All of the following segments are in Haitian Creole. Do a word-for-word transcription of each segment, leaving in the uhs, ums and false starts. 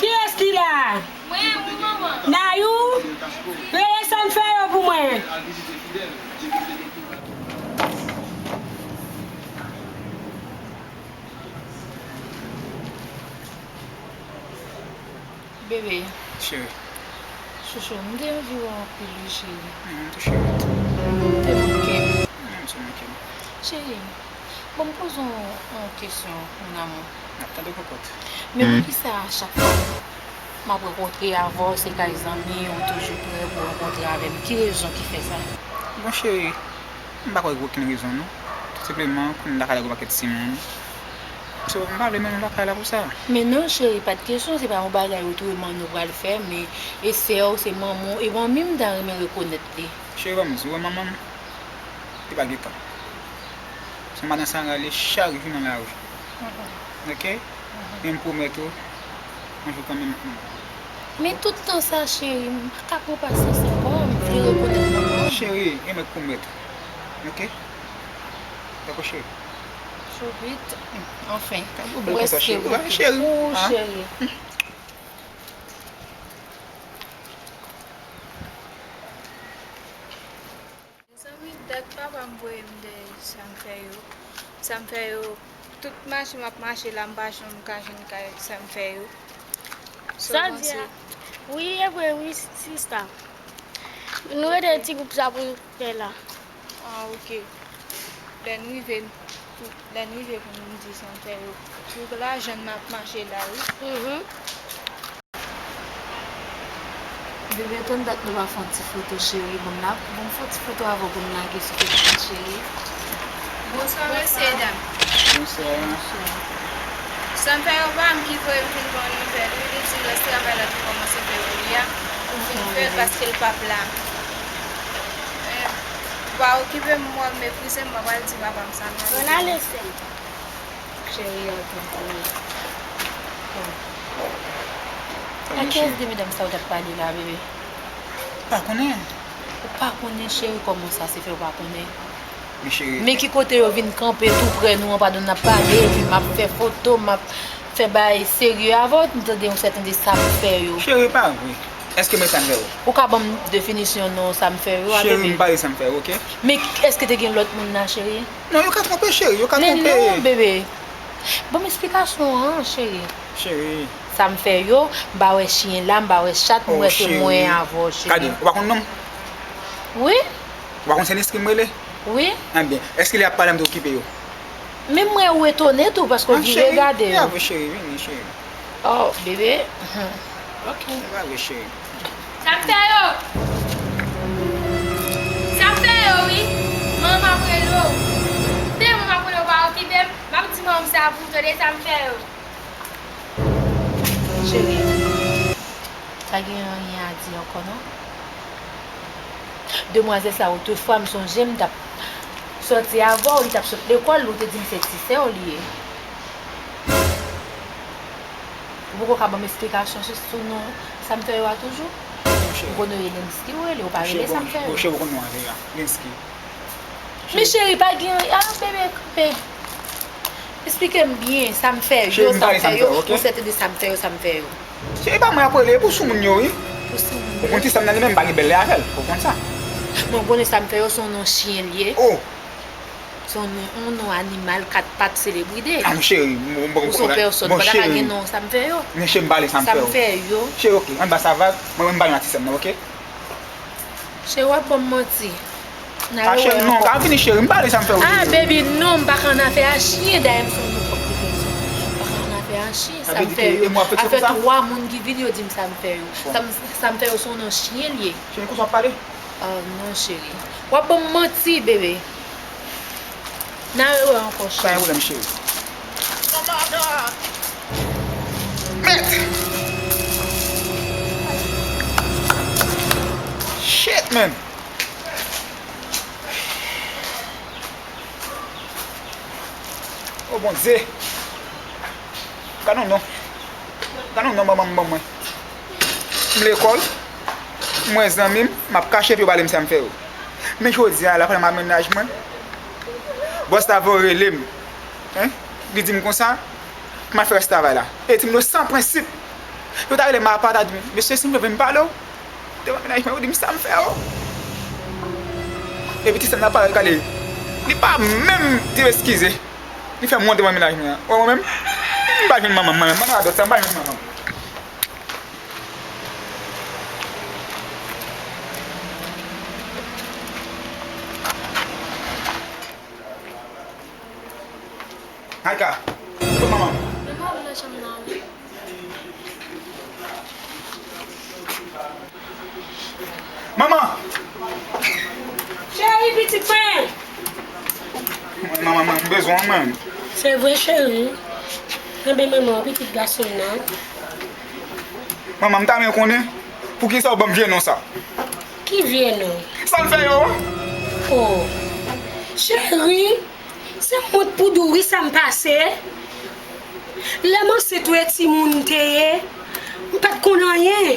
Kiyès ki la? Nayou? Rele Sanfèyo pou mwen. Bebe. Cheri. Chouchou, m te anvi wè w anpil wi, cheri. Mm, m tou cheri. M te manke. Mm, m tou manke m. Cheri, bon, m poze w yon kesyon, mon amour. M ap tande, kokot. Men poukisa chak fwa m ap rankontre avè w, se kay zanmi, ou toujou prè pou rankontre avè m? Ki rezon ki fè sa? Bon, cheri, m pa kwè gen okenn rezon, non. Tou senpleman, kounye a lakay la gen yon pakèt timoun. So, m pa vle mennen w lakay la pou sa. Men non, cheri, pa t kesyon, se pa yon bagay otreman nou pral fè, men e sè w, se manman w, e manmi m ta renmen rekonèt li. Cheri, ban m di w, wè manman m, li pa gen tan. Se yon madan Sara, li chak jou nan lari. Oke? Men m pwomèt ou, yon jou kanmenm. Men tout tan sa, cheri, m pa ka pran pasyans ankò, m vle rekonèt manman m. Cheri, e mwen k pwomèt ou. Oke? Dakò, cheri? Chou vit. Anfen, m prèske kontan, cheri. Cheri. Mezanmi, dat papa m voye m dèyè Sanfèyo. Sanfèyo, tout mache m ap mache la, m pa janm ka jwenn kay Sanfèyo. Sa w di a? Wi, e vre, wi, sista. Nou rete ti gwoup sa pou nou fè la. Ah, oke. Lè n rive, lè n rive pou nou di Sanfèyo. Pou lajan n ap mache la, wi. Mhm. Bebe, tann dat nou pa fè yon ti foto, cheri. Bon, n ap, bon, fè yon ti foto avè w pou n lage sou Facebook, cheri. Bonswa, mesye e dam. Bonswa. Bonswa. Sanfèyo pa m ki voye m vin ba w nouvèl, wi, li di rès travay la te kòmanse fè pou li a, ou fin fè l paske l p ap la. Pa okipe m, mwen meprize m, mwen pral di papa m sa nan. Ann ale, sè m. Cheri, ann tanpri. A kiyès de medam sa ou t ap pale la, bebe? Pa konnen. Ou pa konnen, cheri, kòman sa se fè ou pa konnen? Men cheri. Men ki kote yo vin kanpe tou prè nou an pandan n ap pale, epi m ap fè foto, m ap fè bagay serye avè w, m tande yon sèten de Sanfèyo. Cheri, pa vre. Èske mwen Sanfèyo? Ou ka ban m definisyon non Sanfèyo a, bebe? Cheri, m pa de Sanfèyo, oke? Men èske te gen lòt moun la, cheri? Non, yo ka twonpe, cheri, yo ka twonpe. Men non, bebe. Ban m esplikasyon an, cheri. Cheri. Sanfèyo, m pa wè chen la, m pa wè chat, m wè se mwen avè w, cheri. Gade, ou pa konn non m? Wi. Ou pa konn se Lensky m rele? Wi. Ebyen, èske lè y ap pale m te okipe yo? Men m wè ou etone tou, paske w vire gade yo. Ah, cheri, vini, cheri. Oh, bebe. Ok. Se pa vre, cheri. Sanfèyo! Sanfèyo, wi. Manman m ap rele w. De manman m ap rele w, pa okipe m. M ap di manman m sa pou w tande Sanfèyo. Cheri, pa gen anyen a di ankò, non? Demwazèl sa, otrefwa, m sonje m t ap sòti avè w, li t ap sot lekòl, ou te di m se ti sè w li ye. Ou poko ka ban m esplikasyon sou, sou non Sanfèyo a toujou? Ou konn rele Lensky, ou rele, ou pa rele Sanfèyo. Monchè, ou konn non avè a, Lensky. Men cheri, pa gen, ah, bebe, kanpe. Esplike m byen, Sanfèyo, Sanfèyo, yon sèten de Sanfèyo, Sanfèyo. Cheri, pa mwen ap rele, e pou soumoun yo, wi. Pou soumoun yo. Ou konn ti sè m nan li menm, m pa gen bèl lè avè l, ou konn sa. Mwen konnen Sanfèyo se yon non chen li ye. Oh. Se yon non, yon non animal kat pat selebrite. Ah, cheri, bon, bon, bon, bon, cheri. Ou se yon pèsòn, pa ta ka gen non Sanfèyo. Men cheri, m pale Sanfèyo. Sanfèyo. Cheri, ok, ann ba sa vag, mwen, mwen m pale yon ti sè m nan, ok? Cheri, w ap ban m manti. Ah, cheri, non, ka vini, cheri, m pale Sanfèyo, cheri. Ah, baby, non, m pa ka nan afè a chen, dayè m se yon non pwòp de pèsòn. M pa ka nan afè a chen, Sanfèyo. Afè twa moun ki vin, yo di m Sanfèyo. Sanfèyo se yon non chen li ye. Cheri, konsa w ap pale? Ah, non, cheri. W ap ban m manti, bebe. N a rewè ankò, cheri. Pa gen pwoblèm, cheri. Mèt! Shit, man! Oh, Bondye! Gade yon non. Gade yon non manman m ban mwen. M lekòl, m wè zanmi m, m ap kache epi yo pale m Sanfèyo. Men jodi a, l ap pale m a mennaj mwen. Bòs la voye rele m. Hein? Li di m konsa, m al fè rès travay la. E li di m nou san prensip. Yo ta rele m apa, ta di m, mesye, si m vle vin pale w devan mennaj mwen, ou di m sa m fè w. Epi ti sè m nan parèt, gade, li pa menm di m eskize. Li fè m wont devan mennaj mwen an. Wè mwen menm, m pa jwenn manman m, mwen menm, mwen radòt sa, m pa jwenn manman m. Naïka, kote manman m? Manman vin nan chanm nan, wi. Manman! Cheri, pitit mwen! Manman, manman, m bezwen w, mwen. Se vre, cheri. Kenbe manman, pitit gason m nan. Manman, m ta renmen konnen poukisa w ban m vye non sa. Ki vye non? Sa m fè yo? Oh, cheri, se wont pou di w wi sa m pase. Lè m ansent ou e timoun m te ye, m pa t konn anyen.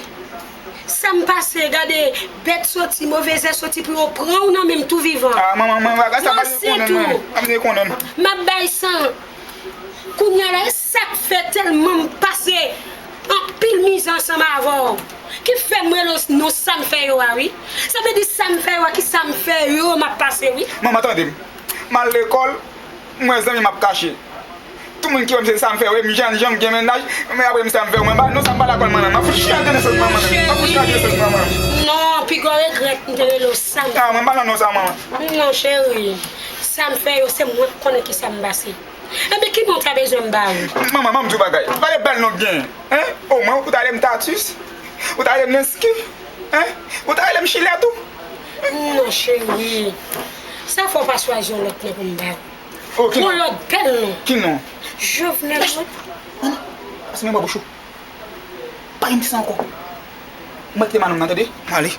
Sa m pase, gade, bèt soti, move zèb soti pou yo pran w nan men m tou vivan. Ah, manman, mwen, bagay sa, m pa t vle konnen, mwen. M pa t vle konnen. M ap bay san. Kounye a la, e sa k fè tèlman m pase anpil mizè ansanm avè w, ki fè m rele w non sa m fè yo a, wi. Sa vle di sa m fè yo a, ki sa m fè yo, m ap pase, wi. Manman, tande m. M al lekòl, m wè zanmi m ap kache. Tout moun ki wè m se sa m fè yo, e m jèn jan, m gen mennaj, men apre m sa m fè yo, mwen pa, non sa m pa lakòl, manman. M ap fout chire nan nesans manman. M ap fout chire nan nesans manman. Non, piga w regrèt m te rele w sa m. Ah, mwen pa nan non sa, manman. Non, cheri. Sa m fè yo, se mwen k konnen ki sa m pase. Ebyen, ki non w ta bezwen m ba ou? Manman, ban m di w bagay. Gade bèl non w genyen. Hein? Omwen, ou ta rele m Tatus? Ou ta rele m Nensky? Hein? Ou ta rele m Chilè tou? Non, cheri. Sa fè w pa chwazi yon lòt non pou m ba ou. Oh, ki non? Yon lòt bèl non. Ki non? Jovenel, wi. Manman, pase men bò bouch ou. Pa gen ti sa ankò. Mwen kite manman m nan, tande? M ale.